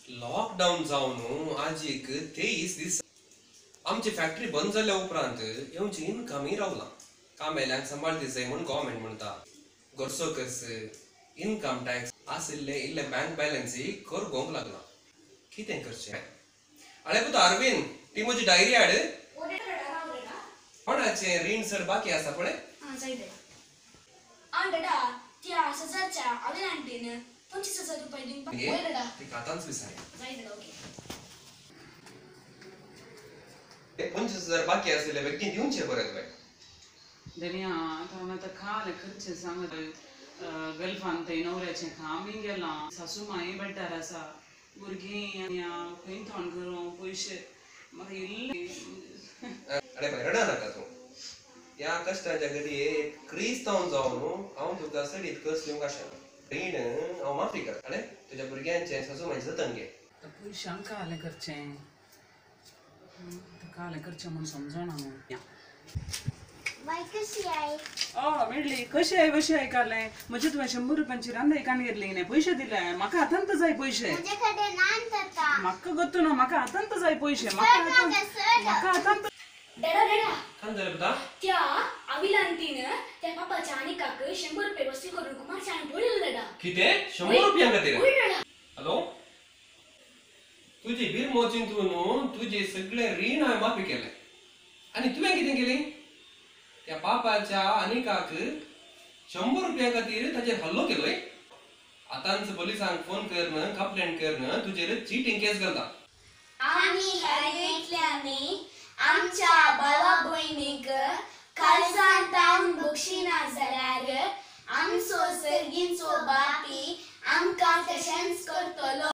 Lockdown जावन आजीक 23 दीस आमची फॅक्टरी बंद जाल्या उपरांत येवची इनकमय रावला. कामेल्यांक सांबाळती जाय म्हूण गव्हर्मेंट म्हणटा. घरचो खर्च, इनकम टॅक्स आशिल्ले इल्ले बँक बॅलन्सय करगोवंक लागला. कितें करचें? आळे पुता अरविंद, ती म्हजी डायरी हाड. कोणाचें रीण सर बाकी आसा पळय. त्या सजाच्या आवेलांटीन 25,000 रुपये दिवंक. तिका आतांच विसार. 25,000 बाकी आशिल्ले बेगीन दिवचे बरें तुवें. धनिया आतां आतां खालें खर्चे सांग. गल्फान थंय नवऱ्याचें कामय गेलां, सासू मांय बेड्डार आसा, भुरगीं खंय तोंड करूं पयशे म्हाका इल्लें. अरे बाय रडा नाका तूं. ह्या कश्टाच्या घडये एक क्रिस्तांव जावन हांव तुका सडीत कस दिवंक आशेना. रीण हांव माफी करता. अरे तुज्या भुरग्यांचें सासू मांयचें जतन घे. पयशांक कालें करचें, कालें करचें म्हूण समजना. बाय कशी आहे? ओ मेडली कशी आहे कशी आहे कालें? म्हजे तुवें 100 रुपयांची रांदाय कान घेतली न्ही, पयशे दिले म्हाका. आतांत जाय पयशे. म्हाका गत्तू ना, म्हाका आतांत जाय पयशे. म्हाका आतांत. डॅडा डॅडा काय जालें पुता? त्या अविलांतीन त्या पापाच्या आनिकाक 100 रुपये वसूल करून कुमारच्या पळयलो डॅडा. कितें 100 रुपयांक खातीर? हॅलो, तुजी बिरमो चिंतून तुजे सगळे रीण हांवें माफी केलें आनी तुवें कितें केलें? त्या पापाच्या आनिकाक 100 रुपया खातीर ताचेर हल्लो केलोय. आतांच पोलिसांक फोन करन कंप्लेंट करन तुजेर चिटींग केस घालता. आमी एकल्यानी आमच्या भावा भयणीक काळजान तावन बक्षिना जाल्यार आमचो सर्गीचो बापी आमकां तशेंच करतलो.